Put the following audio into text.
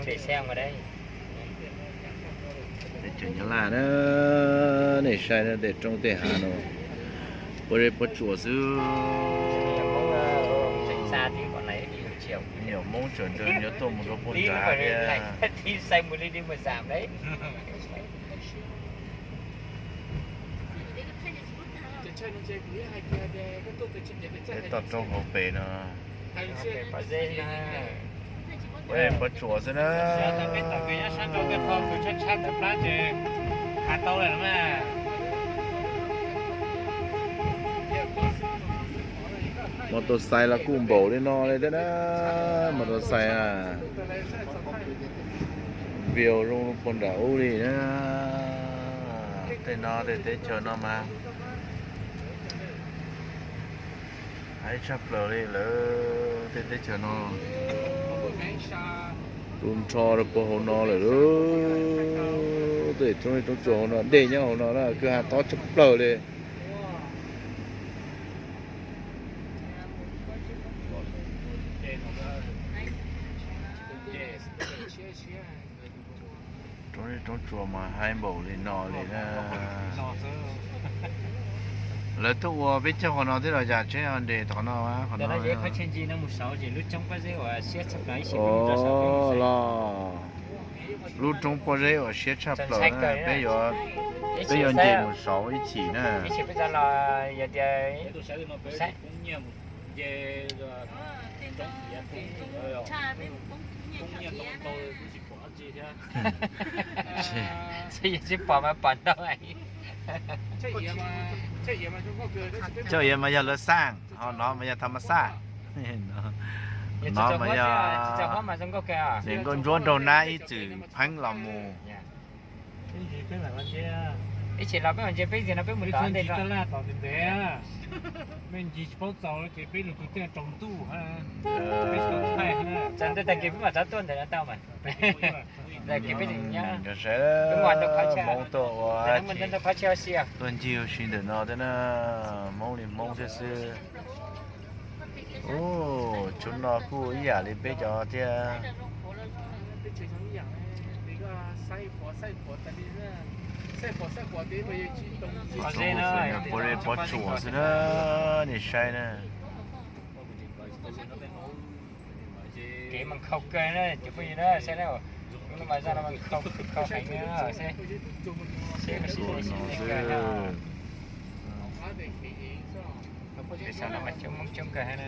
Teb chaws Nyab Laj na, nej saib na, tej roob tej hav no, pob zeb pob tsuas xwb. Me nyuam Hmoob tseem nrog nyuam tuaj mus rau puag nrad thiab. Peb toj roob hauv pes no. Pob tsuas xwb na. Mos tos xais los kuj npaum li no li thiab na, mos tos xais na. View zoo puag nram ub li na. Tej no tej teb chaws no mas haib tshaj plaws li lawm, tej teb chaws no. Tu nrho rau puag hauv no lawm lauj. Tej roob, roob tsuas hauv no, dej nyob hauv no na, kwj ha tob tshaj plaws li. Roob zeb roob tsuas mas haib npaum li no li na. Lawv tuaj ua peb caug qhov no thiab los yam tsheb nres qhov no, qhov no. Los lub roob pob zeb uas siab tshaj plaws na, peb yuav, peb yuav nce mus saud ib chim na. Yog tsis pom mas pom ntau. Coj iav mas yog lawv xaj, ho no mas yog tham mas xaj. No mas yog nkauj ntsuab nraug nab ib txwm pheeb los mus. Ib chim los peb mam ntsia peb ntawm no peb mus tom ntej. Mej ncig tsis paub txaus ces peb lug tus tej raug ntuj. Tag kis peb mam rov tuaj ntawm no tau mas. Tag kis peb nyob, peb mus ntau qhov chaw, ntau qhov chaw si. Tuaj ncig ua si ntawm no thiab na, Hmoob li Hmoob thiab xwb. Ub, tshuav no kuj ib yam li peb cov thiab. Pob zeb pob tsuas xwb na, nej saib na. Kev mas nkhaus kawg na cov phooj ywg na, saib na, lub no mas zaj no mas nkhaus, nkhaus heev na, saib, saib mas sib no xwb. Peb sab no mas coob Hmoob coob kawg na.